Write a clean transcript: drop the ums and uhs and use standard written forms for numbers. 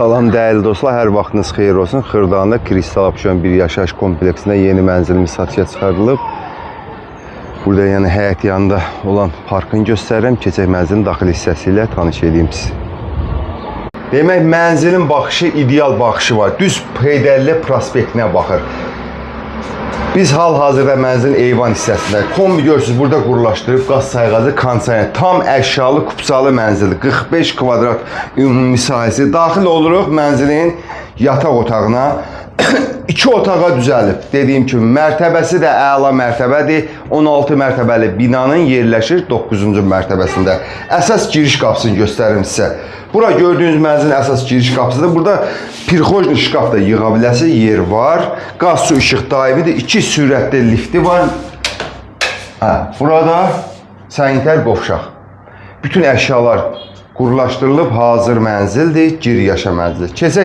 Salam dəyərli dostlar, hər vaxtınız xeyir olsun. Xırdalanda Kristal Abşeron bir yaşayış kompleksində yeni mənzilimiz satışa çıxarılıb. Burada yəni həyət yanında olan parkını göstərirəm. Keçək mənzilin daxili hissəsi ilə tanış edeyim sizi. Demək, mənzilin baxışı ideal baxışı var. Düz Heydərli prospektinə baxır. Biz hal-hazırda mənzilin eyvan hissəsində. Kombi görürsünüz, burada qurlaşdırıb qaz sayğacı, kondisioner. Tam əşyalı, kupçalı mənzildir. 45 kvadrat ümumi sahəsi. Daxil oluruq mənzilin yataq otağına. İki otağa düzəlib. Dediyim kimi mərtəbəsi də əla mərtəbədir. 16 mərtəbəli binanın yerləşir 9-cu mərtəbəsində. Əsas giriş qapısını göstərim sizə. Bura gördüyünüz mənzilin əsas giriş qapısıdır. Burada pirxojni şkaf da yığa biləsiniz, yer var. Qaz, su, işıq daimidir. İki sürətli lifti var. Hə, burada sanitar qovşaq. Bütün əşyalar qurlaşdırılıb, hazır mənzildir, gir yaşa mənzili. Keçək